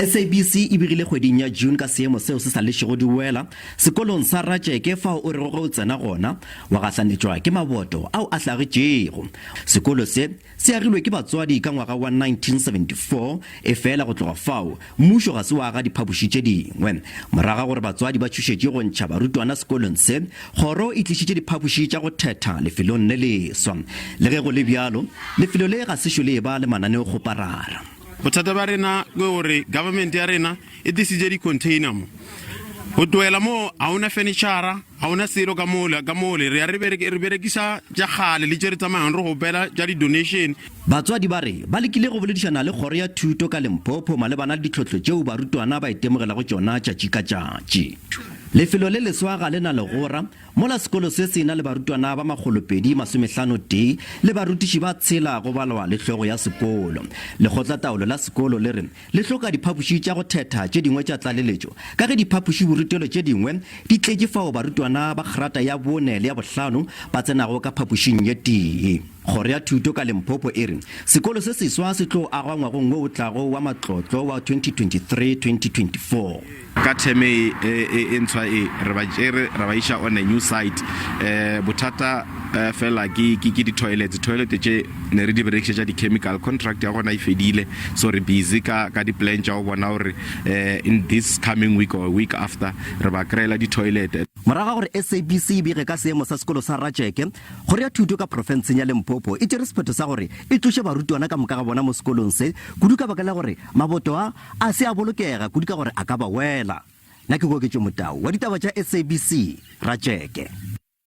SABC e begile kgweding ya June ka seemo seo se sa lešego di wela sekolong sa Ratšeke fao o rego ge o tsena gona wa gahlanetšwa ke maboto ao a hlagetšego. Sekolo se se agilwe ke batswadi ka ngwaga wa 1974 efela go tloga fao mmušo ga se wa aga diphapoši tše dingwe. Morago ga gore batswadi ba tšhošetše go ntšha barutwana sekolong se, kgoro e tlišitše diphapoši tša go thetha lefelong le leswa. Le ge go le bjalo, lefelo le ga sešo le eba le mananeokgoparara. Bothata ba rena ke gore government ya rena e tlisitše di-container mo. Go tlohela moo ga ona furniture, ga ona selo ka mole ka mole. Re ya re re berekisa tša kgale le tše re tsamayang re gopela tša di-donation. Batswadi ba re ba lekile go boledišana le kgoro ya thuto ka Limpopo malebana le ditlhohlo tšeo barutwana ba itemogelago tšona tšatši ka tšatši. Lefelo le leswa ga le na legora, Mola sekolo se se na le barutwana ba makgolopedi masomehlano-tee le barutiši ba tshela go balwa le hlogo ya sekolo. Lekgotlataolo la sekolo le re le hloka diphapoši tša go thetha tše dingwe tša tlaleletšo ka ge diphapošiborutelo tše dingwe di tletše fao barutwana ba kgrata ya bone le ya bohlano ba tsenago ka phapošing ye tee. Kgoro ya Thuto ka Limpopo e re sekolo se seswa se tlo agwa ngwagong wo o tlago wa matlotlo wa 2023-2024. Ka term e e ntshwa e re ba tšere ra ba iša on a new site. Bothata fela ke ke di-toilets. Toilet tše ne re di berekišetša di-chemical, contract ya gona e fedile so re busy ka ka di-plan tša go bona gore in this coming week or week after re ba kry-ela di-toilet. Morago ga gore SABC e bege ka seemo sa sekolo sa Ratšeke, Kgoro ya Thuto ka profenseng ya Limpopo e tšere sephetho sa gore e tloše barutwana ka moka ga bona mo sekolong se, kudu ka baka la gore maboto a a se a bolokega kudu ka gore a ka ba wela. Nna ke Koketšo Motau wa ditaba tša SABC, Ratšeke.